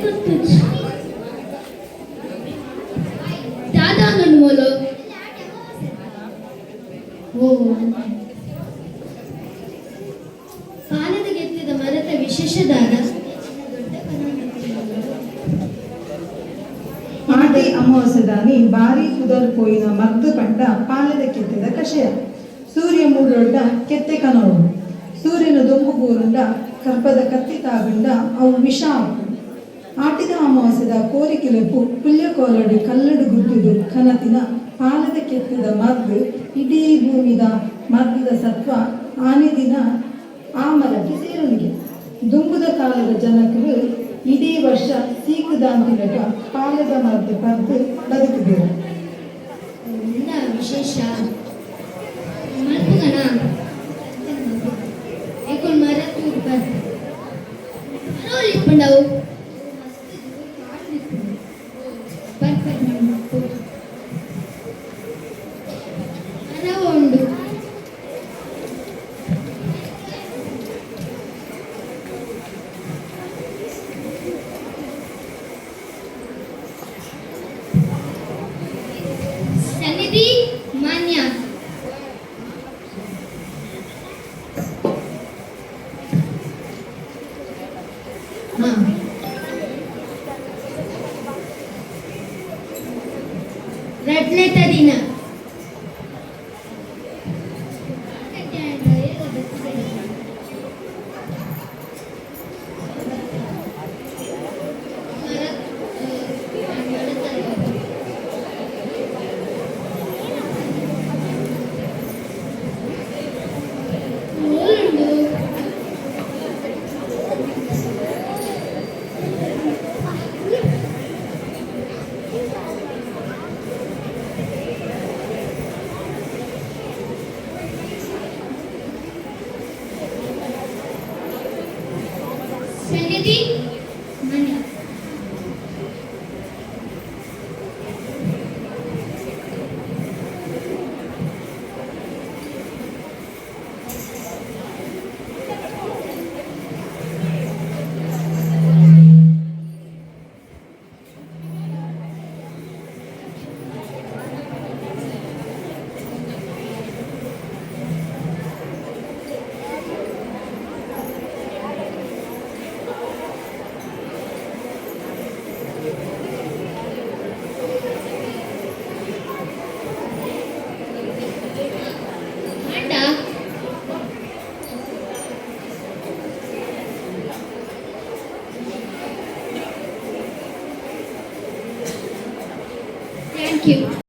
ಗೊತ್ತುಜ್ಜಿ. ದಾದ ಅಂದುಂಡು ಮೋಲು? ಓ, ಪಾಲದ ಗೆತ್ತಿದ ಮರತ ವಿಶೇಷ ದಾದ? ದೊಡ್ಡ. ಆಟಿ ಅಮಾವಾಸ್ಯೆದಾನಿ ಬಾರಿ ಪುದರ್ ಪೋಯಿನ ಮರ್ದ್ ಪಂಡ ಪಾಲೆದ ಕೆತ್ತೆದ ಕಷಾಯ. ಸೂರ್ಯ ಮೂಡೊಡ್ಡ ಕೆತ್ತೆ ಕನವೊಡು. ಸೂರ್ಯನ ದೊಂಬು ಬೂರುಂಡ, ಕರ್ಬದ ಕತ್ತಿ ತಾಗುಂಡ ಅವು ವಿಷ ಆಪುಂಡು. ಆಟಿದ ಅಮಾವಾಸ್ಯೆದ ಕೋರಿ ಕಿಲೆಪು ಪುಲ್ಯ ಕೋಲಡು ಕಲ್ಲುಡು ಗುದ್ದುದು ಕನತಿನ ಪಾಲೆದ ಕೆತ್ತೆದ ಮರ್ದ್ ಇಡೀ ಭೂಮಿದ ಮರ್ದದ ಸತ್ವ ಆನಿ ದಿನ ಆ ಮರಕ್ಕೆ ಸೇರುನಿಗೆ. ದುಂಬುದ ಕಾಲದ ಜನಕುಲು ಇಡೀ ವರ್ಷ ಸೀಕುದಾಂತಿಲೆಕ ಪಾಲೆದ ಮರ್ದ್ ಪರ್ದ್ ಬದುಕುದೆರ್. ಉಂದ ವಿಶೇಷ ಮಲ್ಪುಗನ ಏಕೊಂದು ಮರ ತೂದು ಬರ್ಪ. ಮರ ಇಪ್ಪುಂಡವು ಮಸ್ತ್ ಕಾಡು ಇಪ್ಪುಂಡು. ಬರ್ಪರ್ ಮಲ್ಪು ಮರ ಉಂಡು. ಸನ್ನಿಧಿ ಮಾನ್ಯ. ಹಾ, ರಡ್ಡನೇತ ದಿನ. ಓಲುಂಡು? ಸನ್ನಿಧಿ ಮಾನ್ಯ. ಆಂಡ thank you.